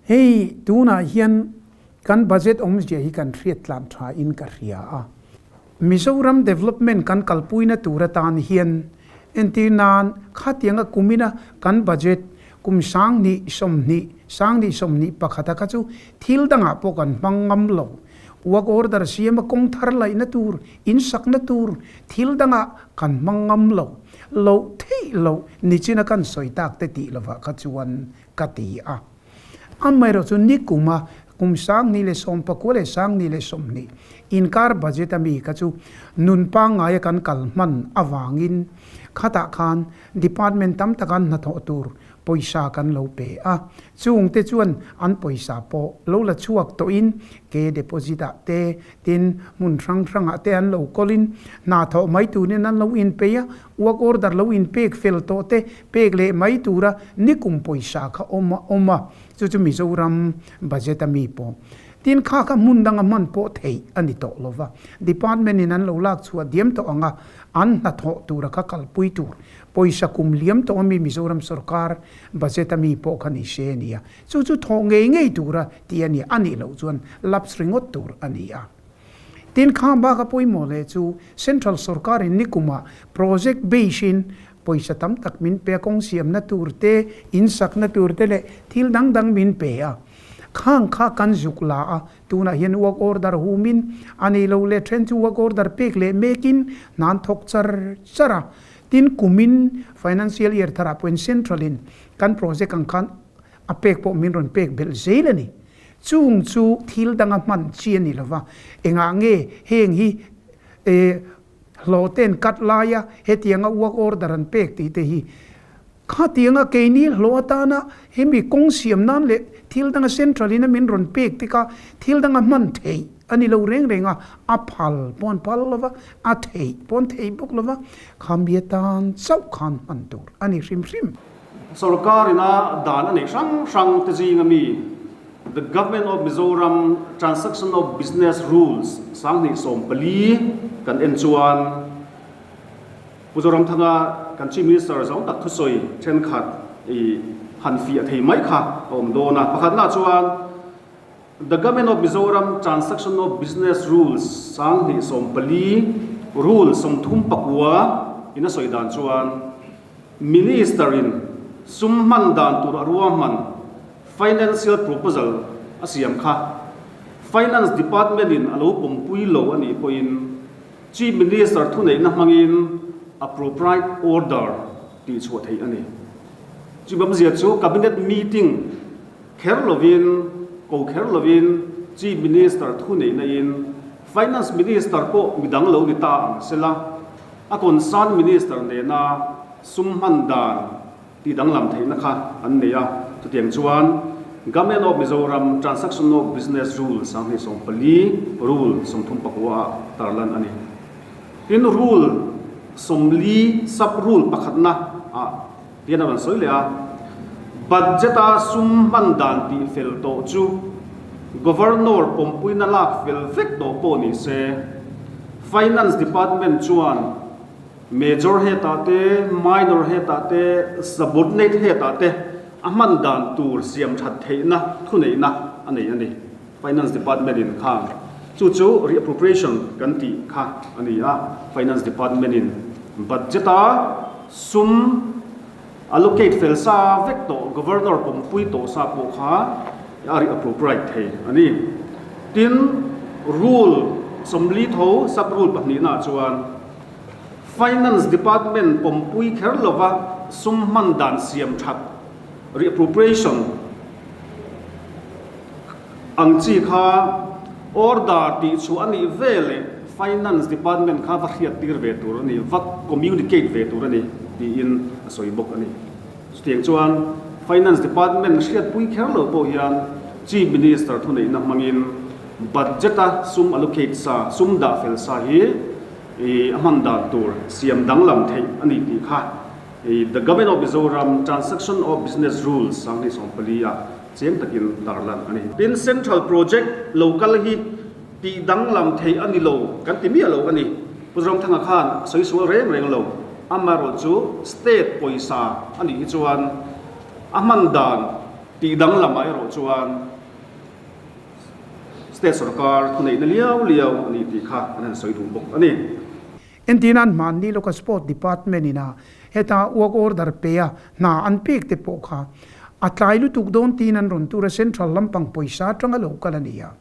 Hei tunah hian kan budget awmzia hi kan hriat tlan tha in ka hria a. Mizoram development kan kalpuina tur atan hian entir nan khatianga kumina kan budget kum 2020, 2021 a kha chu thil dangah pawh kan hmang ngam lo. Work order siama kawng thar laihna tur, in sakna tur thil dangah kan hmang ngam lo. Loh theih loh nichina kan sawi tak te tih lovah kha chuan ka ti a. Amaherawh chu nikuma kum 2019 le 2020 inkar budget a mi kha chu nun pangngaia kan kal hman avangin khatah khan department tam taka an hnathawh tur pawisa kan lo pe a. Chungte chuan an pawisa pawh lo la chhuak tawhin ke deposit ah te tin hmun hrang hrangah te an lo kawlin hna thawh mai turin an lo inpeih a, work order lo inpek fel tawh te pek leh mai tura nikum pawisa kha awm a awm a, chu chu Mizoram budget a mi pawh. Tin kha kha hmun danga hman pawh theih a ni tawh lo va, department in an lo lak chhuah diam tawh ang a, an hnathawh tura kha kalpui tur pawisa kum liam tawh a mi Mizoram sorkar budget a mi pawh kha ni se a ni a. Chu chu thawh ngei ngei tura tih a ni, a nih loh chuan lapse ringawt tur a ni a. Tin, kha baka pawimawh leh chu Central sorkarin nikumah project base-in pawisa tam tak min pe a, kawng siamna tur te, in sakna tur te leh thil dang dang min pe a. Khang kha kan zuk la a, tunah hian work order humin a nei lo leh then chu work order pek leh mekin hna an thawk char char a. Tin, kumin financial year tharah pawhin Central-in kan project ang khan a pek pawh min rawn pek belh zel a ni. Chung chu thil danga hman chi a ni lo va, engah nge heng hi e hlawh ten cut laia hetianga work order an pek tih te hi khatianga keini hlawh atana hemi kawng siam nan leh thil danga central in a min rawn pek te kha thil danga hman theih a ni lo reng reng a, a phal pawh an phal lo va, a theih pawh an theih bawk lo va, khami atan chauh khan hman tur a ni hrim hrim. Sorkar ina dan a neih hrang hrang te zinga mi The Government of Mizoram Transaction of Business Rules 2014 kan en chuan Pu Zoramthanga kan Chief Minister zawng tak thusawi thenkhat i han fiah thei mai kha a awm dawn a. Pakhatna chuan The Government of Mizoram Transaction of Business Rules 2014 Rule 39 in a sawi dan chuan Minister in sum hman dan tur a ruahman, financial proposal, a siam kha Finance Department in a lo pawmpui lo a nih pawhin Chief Minister thuneihna hmangin appropriate order tih chhuah theih a ni. Chubamzia chu Cabinet meeting kher lovin, ko kher lovin Chief Minister thuneihna in Finance Minister pawh midang lo ni ta ang sela, A concern Minister nena sum hman dan tih danglam theihna kha an nei a, chutiang chuan Government of Mizoram Transaction of Business Rule 2014 Rule 39 ah tarlan a ni. Tin, Rule 40 Sub Rule pakhatna ah hian a rawn sawi leh a, Budget-a sum hman dan tih fel tawh chu Governor pawmpuina lak fel vek tawh pawh ni se, Finance Department chuan Major hetah te, Minor hetah te, Subordinate hetah te a hman dan tur siam that theihna thuneihna a nei a ni. Finance Department in kha chu chu reappropriation kan tih kha a ni a, Finance Department in budget a sum allocate fel sa vek tawh, Governor pawmpui tawh sa pawh kha a reappropriate thei a ni. Tin, Rule 40 tho sub rule pahnihna ah chuan Finance Department pawmpui kher lova sum hman dan siam that, reappropriation, Ang chi kha order tih chu a nih ve leh Finance Department kha va hriat tir ve tur a ni, va communicate ve tur a ni tiin a sawi bawk a ni. Chutiang chuan Finance Department hriatpui kher lo pawh hian Chief Minister thuneihna hmangin budget-a sum allocate sa, sum dah fel sa hi a hman dan tur siam danglam theih a ni tih kha The Government of Mizoram Transaction of Business Rules 2014 ah Chiang takin tarlan a ni. Tin, Central Project lo kal hi tih danglam theih a ni lo kan ti miah lo a ni. Pu Zoramthanga khan a sawi sual reng reng lo. Amaherawhchu State pawisa a nih hi chuan a hman dan Tih danglamah erawh chuan State sorkar thuneihna liau liau a ni tih kha an han sawi duh bawk a ni. Entirnan hmanni lawka Sport Department ina heta work order pe a hna an pek te pawh kha a tlai lutuk dawn tiin an rawn tur a, Central lampang pawisa atanga lo kal a ni a.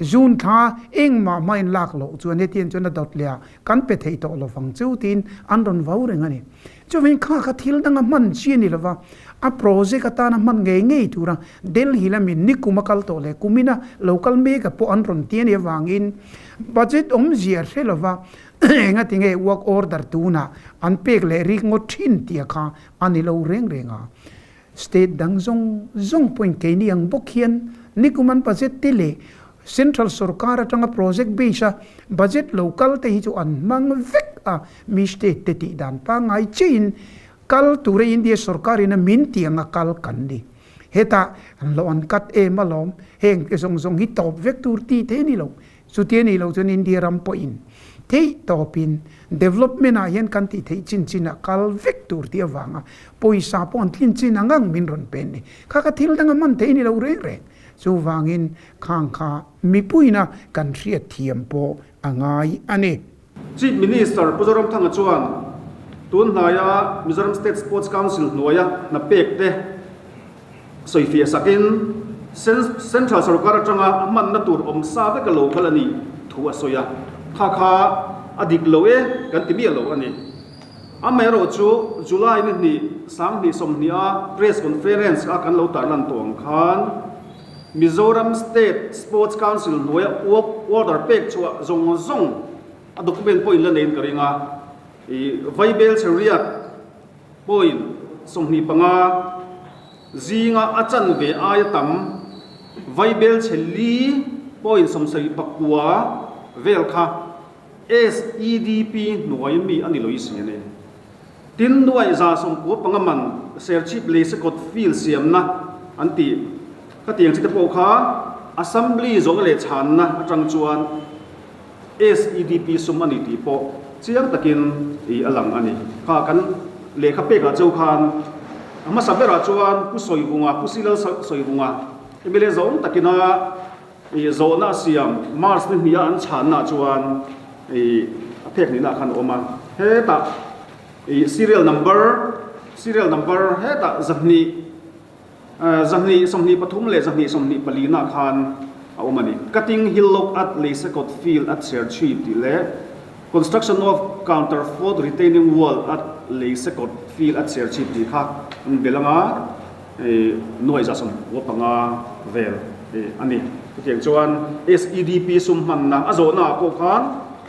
June thla engmah hmain lak loh chuan hetiang chuan a dawt leh a, kan pe thei tawh lovang chu tiin an rawn vau reng a ni. Chuvangin kha kha thil danga hman chi a ni lova, a project atana hman ngei ngei tura Delhi lamin nikum a kal tawh leh kumina lo kal mek a pawh an rawn ti a nih avangin budget awmzia hre lova engati nge work order tunah an pek leh rik ngawt thin tih a kha a ni lo reng reng a. State dang zawng zawng pawhin keini ang bawk hian nikum an budget te leh Central sorkar atanga project base a budget lo kal te hi chu an hmang vek a, mi state te tih dan pangngai chiahin kal tura India sorkarin a min tih anga kal kan ni. Hetah an lo an cut em alawm, heng te zawng zawng hi tawp vek tur tih theih a ni lo. Chuti a nih loh chuan India ram pawhin theih tawpin development ah hian kan tih theih chin chin ah kal vek tur tih avanga pawisa pawh an tlin chin ang ang min rawn pen ni. Kha kha thil danga hman theih a ni lo reng reng. Chuvangin khang kha mipuina kan hriat thiam pawh a ngai a ni. Chief Minister Pu Zoramthanga chuan tun hnaia Mizoram State Sports Council hnuaia hna pek te Sawifiah sakin Central sorkar atanga a hmanna tur awm sa vek a lo kal a nih thu a sawi a, kha kha a dik lo e kan ti miah lo a ni. Amaherawh chu July ni hnih 2020 a press conference a kan lo tarlan tawh ang khan Mizoram State Sports Council hnuaia work order pek chhuah zawng zawng a document pawhin la neiin ka ring a, i Vaibel Cheriat Point 25 zinga a chanve aia tam Vaibel chhe li point 79 vel kha SEDP hnuai mi a ni lo i si a ni. Tin, nuaih 95 man Serchhip Leisekawt field siamna an tih khatiang chi te pawh kha Assembly zawhna leh chhanna atang chuan SEDP sum a ni tih pawh chiang takin i a lang a ni. Kha kan lehkha pekah cheu khan a hmasa berah chuan Pu Sawivunga, Pu Silal Sawivunga, mla zawng takina i zawhna a siam March ni hniha an chhannaah chuan i a phek nihnaah khan a awm a. Hetah i serial number, serial number hetah 200, 223 leh 224 nah khan a awm a ni. Cutting Hillock at Leisekawt Field at Serchhip tih leh Construction of Counterfort Retaining Wall at Leisekawt Field at Serchhip tih kha an bel anga nuai 95 vel a ni. Chutiang chuan SEDP sum hmanna a zawhnaah pawh khan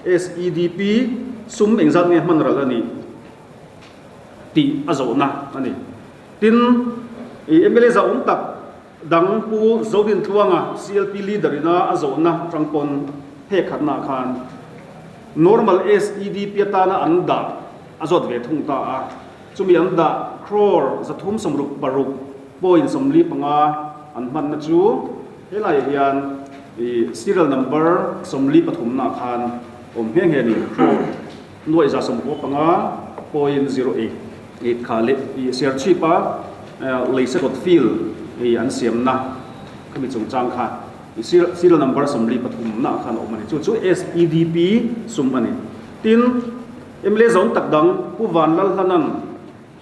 SEDP sum engzat nge hman ral a nih tih a zawhna a ni. Tin, i mla zahawm tak dang Pu Zodintluanga CLP leader ina a zawhna atang pawn phek khatnaah khan normal SEDP atana an dah a zawt ve thung ta a, chumi an dah crore 366 point 45 an hmanna chu helaiah hian i serial number 43 naah khan awm nghe nghe a ni, crore nuaih 95 point 08. I kha leh i Serchhip a Leisekawt field i an siamna khami chungchang kha i serial number 43 na khan a awm a ni. Chu chu SEDP sum a ni. Tin, mla zawng tak dang Pu Vanlalhlanan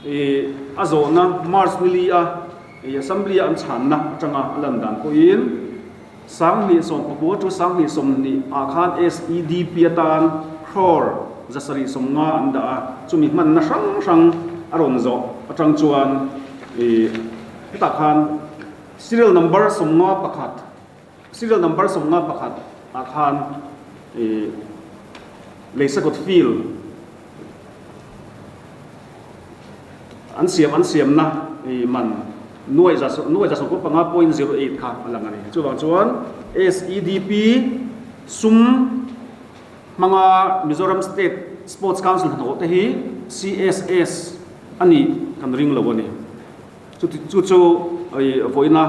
i a zawhna March ni li a i Assembly a an chhanna atanga a lan dan pawhin 2019 to 2020 ah khan SEDP atan crore 750 an dah a, chumi hmanna hrang hrang a rawn zawh atang chuan ih hetah khan serial number 51 serial number 51 ah khan ih Leisakawt field An siam an siamna i man nuai za nuai 95.08 kha a lang a ni. Chuvang chuan SEDP sum hmanga Mizoram State Sports Council hnathawh te hi CSS a nih kan ring lo a ni. Chu chu i vawiina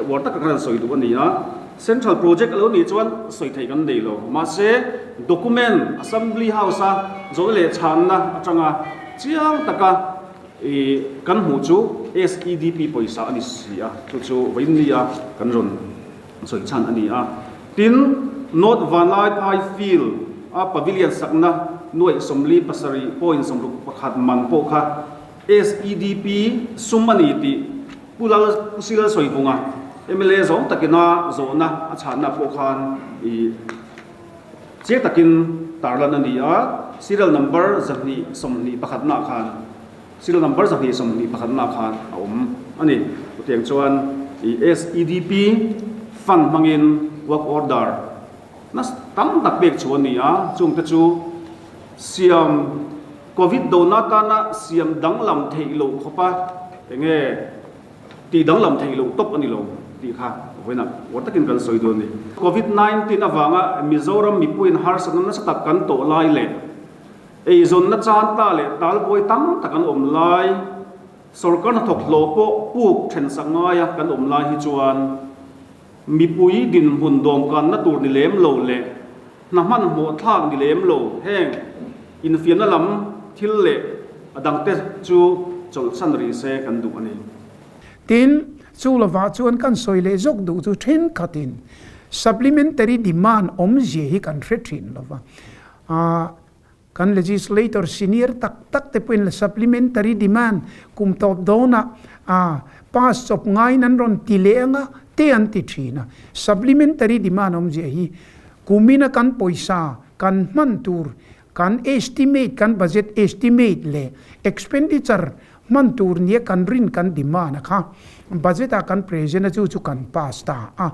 uar taka kan sawi duh a ni a. Central project a lo nih chuan sawi theih kan nei lo. Mahse, document Assembly House-a zawhna leh chhanna atanga chiang taka i kan hmuh chu. SEDP pawisa a ni si a, chu chu vawiin nia kan rawn sawi chhan a ni a. Tin, North Vanlaiphai Field a Pavilion sakna nuaih 47.61 man pawh kha SEDP sum a ni tih Pu Lal Pu Silal Sawivunga mla zawng takina zawhna a chhanna pawh khan i chiang takin tarlan a ni a, serial number 221 nah khan serial number 221 nah khan a awm a ni. Chutiang chuan i SEDP fund hmangin work order nasa tam tak pek chu a ni a, chungte chu siam Covid dona atana siam danglam theih loh khawpa enge tih danglam theih loh tawp a ni lo tih kha vawiinah uar takin kan sawi dawn a ni. Covid 19 avanga Mizoram mipuiin harsatna nasa tak kan tawh lai leh eizawnna chan ta leh talbuai tam tak an awm lai, sorkar hnathawk hlawh pawh puk thensak ngaia kan awm lai hi chuan mipui dinhmun dawmkanna tur ni lem lo leh Hna hmanhmawh thlak ni lem lo heng infiamna lam thil leh a dangte chu chawlhsan rih se kan duh a ni. Tin, chu lovah chuan kan sawi leh zawk duh chu thenkhatin supplementary demand awmzia hi kan hre thin lova. Kan legislator senior tak tak te pawhin supplementary demand kum tawp dawnah a pass chawp ngaiin an rawn ti leh anga te an ti thin a. Supplementary demand awmzia hi kumina kan pawisa kan hman tur kan estimate kan budget estimate leh expenditure hman tur nia kan rin kan demand a kha budget ah kan present a chu chu kan pass ta a.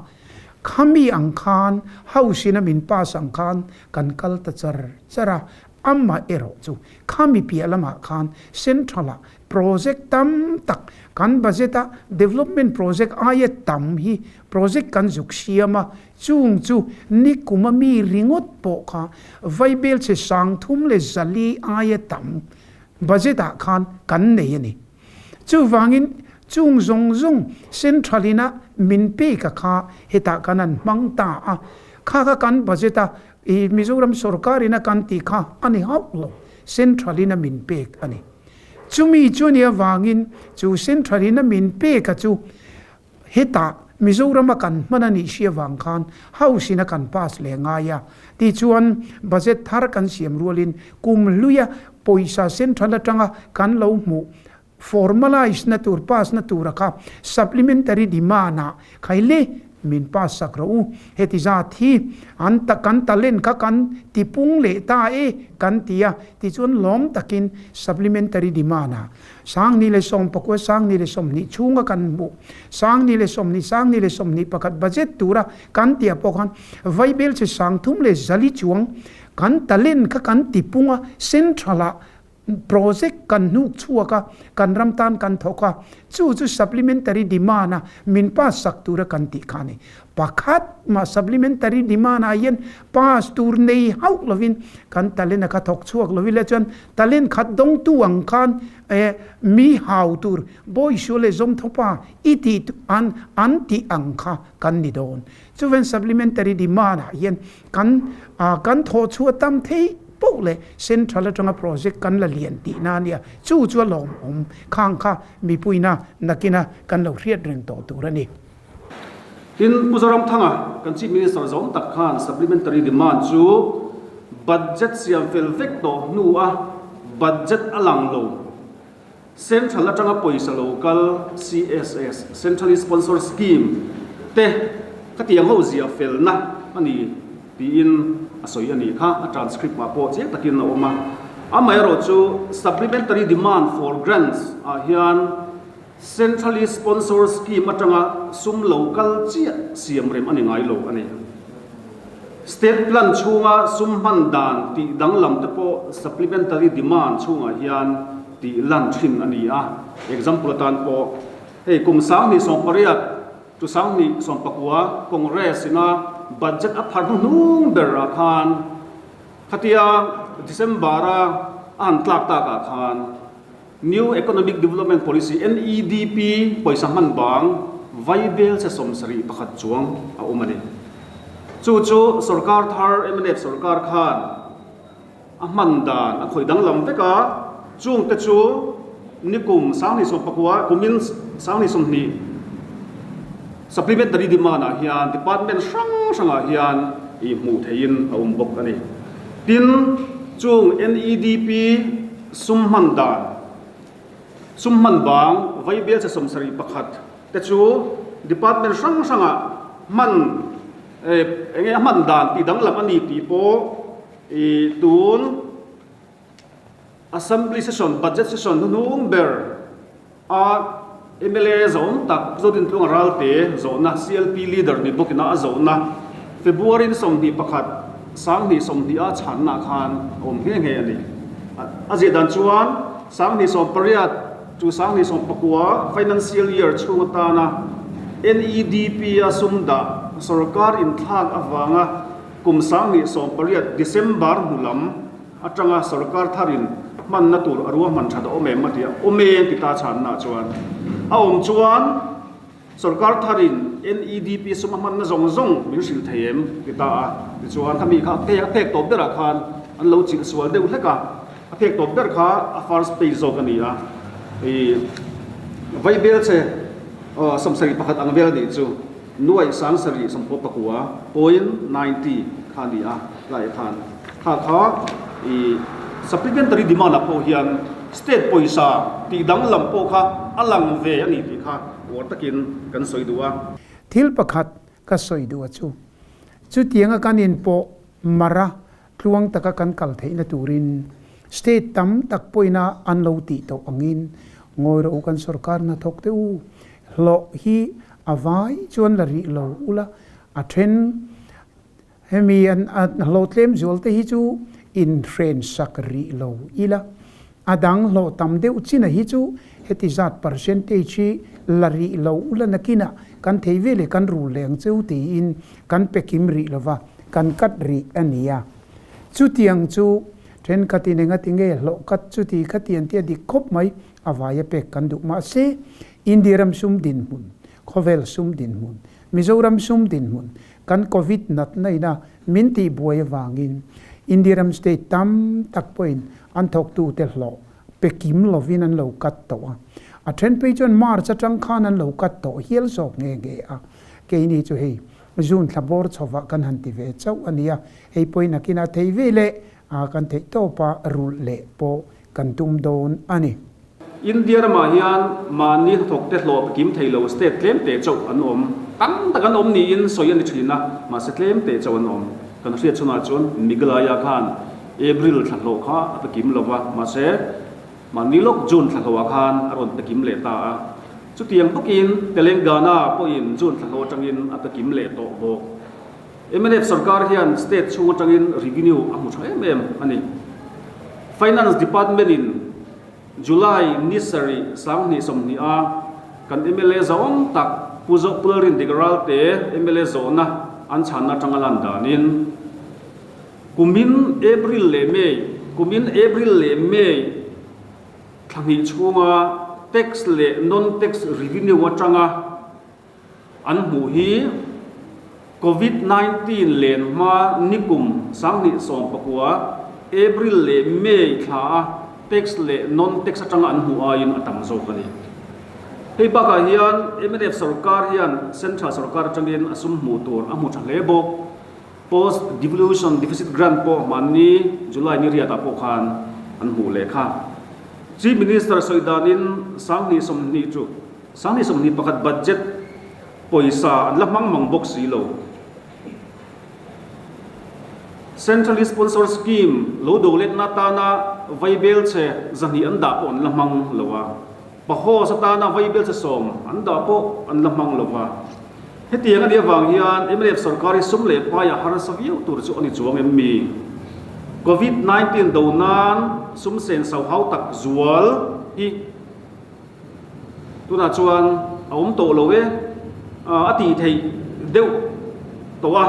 Khami ang khan house in a min pass ang khan Kan kal ta char char a, amah erawh chu khami piah lamah khan Central ah project tam tak kan budget a development project aia tam hi project kan zuk siam a, chung chu nikum a mi ringawt pawh kha vaibelchhe 3400 aia tam budget ah khan kan nei a ni. Chuvangin chung zawng zawng Central ina min pek a kha hetah kan an hmang ta a, kha kha kan budget a i Mizoram sorkar ina kan tih kha a ni hauh lo, Central ina min pek a ni. Chumi chu nia vangin chu Central ina min pek a chu Hetah Mizorama kan hman a nih hria vang khan House in a kan pass leh ngai a, tichuan budget thar kan siam rualin kum hluia pawisa central atanga kan lo hmuh formalise na tur pass na tura kha supplementary demand ah khaile min pass sak rawh u, heti zat hi an ta kan talent kha kan tipung leh ta e kan ti a, tichuan lawm takin supplementary demand ah 2019, 2020 chhunga kan hmuh 2020, 2021 budget tura kan tih ah pawh khan vaibel chi 3400 chuang kan talent kha kan tipung a, central ah project kan hnuk chhuak a, kan ram tan kan thawk a, chu chu supplementary demand a min pass sak tura kan tih kha a ni. Pakhat mah supplementary demand ah hian pass tur nei hauh lovin kan talent a kha thawk chhuak lo ila chuan talent khat dawngtu ang khan eh mi hau tur Bawisu leh Zawmthawpa i tih an an tih ang kha kan ni dawn. Chuven supplementary demand ah hian kan ah kan thawh chhuah tam thei poh leh central atanga project kan la lian tihna a nia. Chu chu a lawmawm khang kha mipuina nakina kan lo hriat reng tawh tur a ni. Tin, Pu Zoramthanga, kan Chief Minister zawm tak khan supplementary demand chu budget siam fel vek tawh hnua budget a lang lo, central atanga pawisa lo kal CSS, Centrally Sponsored Scheme, te khatiang ho ziah felna a ni tiin a sawi a nih kha, a transcript ah pawh chiang takin a awm a. Amaherawhchu supplementary demand for grants ah hian Centrally sponsored scheme atanga sum lo kal chiah siam rem a ni ngai lo a ni. State plan chhunga sum hman dan tih danglam te pawh supplementary demand chhungah hian tih lan thin a ni a. Example atan pawh hei kum 2018 to 2019 Congress ina budget a phar hnuhnung ber ah khan khatia December a a han tlak tak ah khan New Economic Development Policy, NEDP, pawisa hman bang vaibel che 71 chuang a awm a ni. Chu chu sorkar thar mnf sorkar khan a hman dan a khawih danglam vek a, chungte chu nikum 2019 kumin 2020 supplementary demand ah hian department hrang hrangah hian ih hmuh theihin a awm bawk a ni. Tin, chung NEDP sum hman dan, sum hman bang vaibel che 71 te chu department hrang hrangah hman eng nge a hman dan tih danglam a ni tih pawh ih tun Assembly session, budget session hnuhnung ber a mla zawm tak Zodintlunga Ralte zawhna CLP leader ni bawkina a zawhna February ni 21, 2020 a chhanna khan a awm nghe nghe a ni. A ziah dan chuan 2018 chu 2019 financial year chhung atana NEDP a sum dah sorkar inthlak avanga kum 2018 December hnu lam atanga sorkar tharin hmanna tur a ruahman that a awm em a ti a, awm e ti ta chhanna chuan a awm chuan sorkar tharin NEDP sum a hmanna zawng zawng min hrilh thei em ti ta a, tichuan khami kha a phek tawp berah khan an lo chilh sual deuh hlek a, a phek tawp ber kha a first page zawk a ni a, ih vaibel che 71 ang vel a nih chu. Nuaih 79 point 90 kha a ni a, tlaiah khan kha kha i supplementary demand ah pawh hian state pawisa tih danglam pawh kha a lang ve a ni tih kha uar takin kan sawi duh a. Thil pakhat ka sawi duh a chu, chutianga kan inpawh mara tluang taka kan kal theihna turin state tam tak pawhina an lo tih tawh angin ngawi rawh u kan sorkar hnathawk te u hlawh hi a vai chuan la rih lo ula a then hemi an hlawh tlem zual te hi chu inhren sak rih lo ila a dang hlawh tam deuh china hi chu heti zat percentage hi la rih lo ula nakinah kan thei ve leh kan rul leng cheu tiin kan pe kim rih lova kan cut rih a ni a. Chutiang chu thenkhatin engati nge hlawh cut chuti khati an tia dik khawp mai a vaia pek kan duh. Mahse, India ram sum dinhmun, khawvel sum dinhmun, Mizoram sum dinhmun, kan Covid natna ina min tihbuai avangin India ram state tam tak pawhin an thawktute hlawh pe kim lovin an lo cut tawh a. A then phei chuan March atang khan an lo cut tawh hial zawk nghe nghe a. Keini chu hei June thla bawr chhovah kan han ti ve chauh a nia, hei pawhin a kinah thei ve leh a kan theih tawpa rulh leh pawh kan tum dawn a ni. India ramah hian mahni hnathawkte hlawh pe kim thei lo state tlem te chauh an awm. Tam tak an awm niin sawi a ni thin a, mahse tlem te chauh an awm. Kan hriat chhunah chuan Meghalaya khan April thla hlawh kha a pe kim lo va, mahse Mahni lawk June thla hlawhah khan a rawn pe kim leh ta a. Chutiang bawkin Telangana pawhin June thla hlawh atangin a pe kim leh tawh bawk. Mnf sarkar hian state chhung atangin revenue a hmu tha em em a ni. Finance Department in July ni sarih 2020 a kan mla zawng tak Pu Pulrin Ralte mla zawhna an chhanna atanga lan danin, Kumin April leh May, Kumin April leh May thla hnih chhunga tax leh non-tax revenue atanga an hmuh hi Covid 19 len hma nikum 2019 April leh May thla a tax leh non-tax atanga an hmuh aiin a tam zawk a ni. Hei bakah hian mnf sorkar hian central sorkar atangin a sum hmuh tur a hmu tha hle bawk. Post Devolution Deficit Grant pawh hmanni July ni riatah pawh khan an hmuh leh kha. Chief Minister sawi danin 2020 chu 2021 budget pawisa an la hmang mang bawk si lo. Centrally Sponsored Scheme lo do letna atana vaibel che 200 an dah pawh an la hmang lo a. Pahaws atana vaibel che 10 an dah pawh an la hmang lo va. Hetiang a nih avang hian mnf sorkar hi sum leh paia harsa viau tur chu a ni chuang em mi? Covid 19 do nan sum sen sau hau tak zual hi tunah chuan a awm tawh lo e, a tih theih deuh tawh a.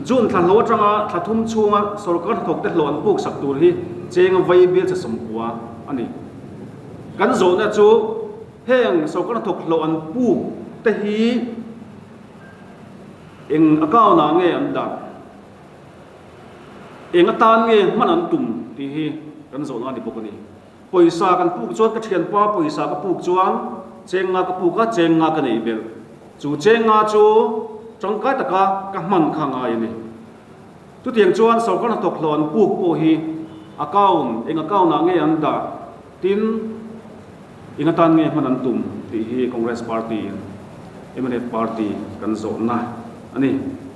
June thla hlo atanga thla thum chhunga sorkar hnathawkte hlawh an puk sak tur hi cheng vaibel che 90 a ni. Kan zawhna chu heng sorkar hnathawk hlawh an puk te hi eng account ah nge an dah, eng atan nge hman an tum tih hi kan zawhna a ni bawk a ni. Pawisa kan puk chuan ka thianpa pawisa ka puk chuan cheng nga ka puk a, cheng nga ka nei belh. Chu cheng nga chu tangkai taka ka hman kha ngai a ni. Chutiang chuan sorkar hnathawk hlawh an puk pawh hi account, eng account ah nge an dah, tin eng atan nge hman an tum tih hi Congress party in mnf party kan zawhna a ni.